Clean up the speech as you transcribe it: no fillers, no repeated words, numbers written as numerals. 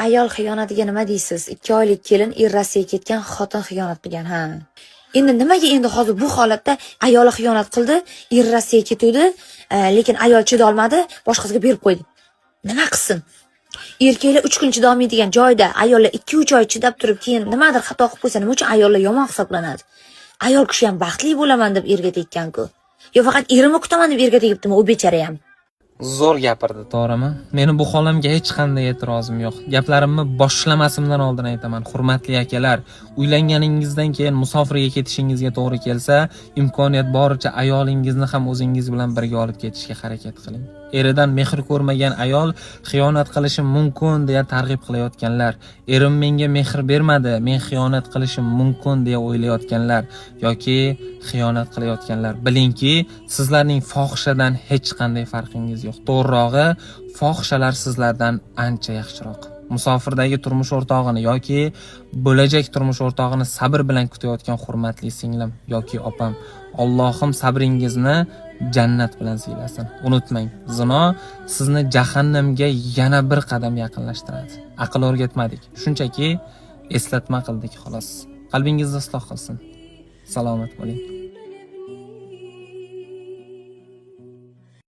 Ayol xiyonatiga nima deysiz? 2 oylik kelin, er Rossiyaga ketgan, xotin xiyonat qilgan, ha. Endi nimaga endi hozir bu holatda ayoli xiyonat qildi, er Rossiyaga ketuvdi, lekin ayol chidolmadi, boshqasiga berib qo'ydi. Nima qilsin? Erkaklar 3 kun chidolmaydigan joyda ayollar 2-3 oy chidab turib, keyin nimadir xato qilib qo'ysa, nima uchun ayollar yomon hisoblanadi? Ayol kishi ham baxtli bo'laman deb erga tekkan-ku. Yo faqat erimni kutaman deb erga tegibdimi u bechara ham? Zo'r gapirdi, to'g'rimi? Meni bu holamga hech qanday e'tirozim yo'q. Gaplarimni boshlamasimdan oldin aytaman, hurmatli akalar, uylanganingizdan keyin musofirga ketishingizga to'g'ri kelsa, imkoniyat boricha ayolingizni ham o'zingiz bilan birga olib ketishga harakat qiling. Eridan mehr ko'rmagan ayol xiyonat qilishi mumkin deya targ'ib qilayotganlar, erim menga mehr bermadi, men xiyonat qilishim mumkin deya o'ylayotganlar yoki xiyonat qilayotganlar, bilingki, sizlarning fohishadan hech qanday farqingiz yo'q. To'g'rirog'i, fohishalar sizlardan ancha yaxshiroq. Musofirdagi turmush o'rtog'ini yoki bo'lajak turmush o'rtog'ini sabr bilan kutayotgan hurmatli singlim yoki opam, Allohim sabringizni jannat bilan siylasin. Unutmang, zino sizni jahannamga yana bir qadam yaqinlashtiradi. Aql o'rgatmadik, shunchaki eslatma qildik, xolos. Qalbingizni isloh qilsin. Salomat bo'ling.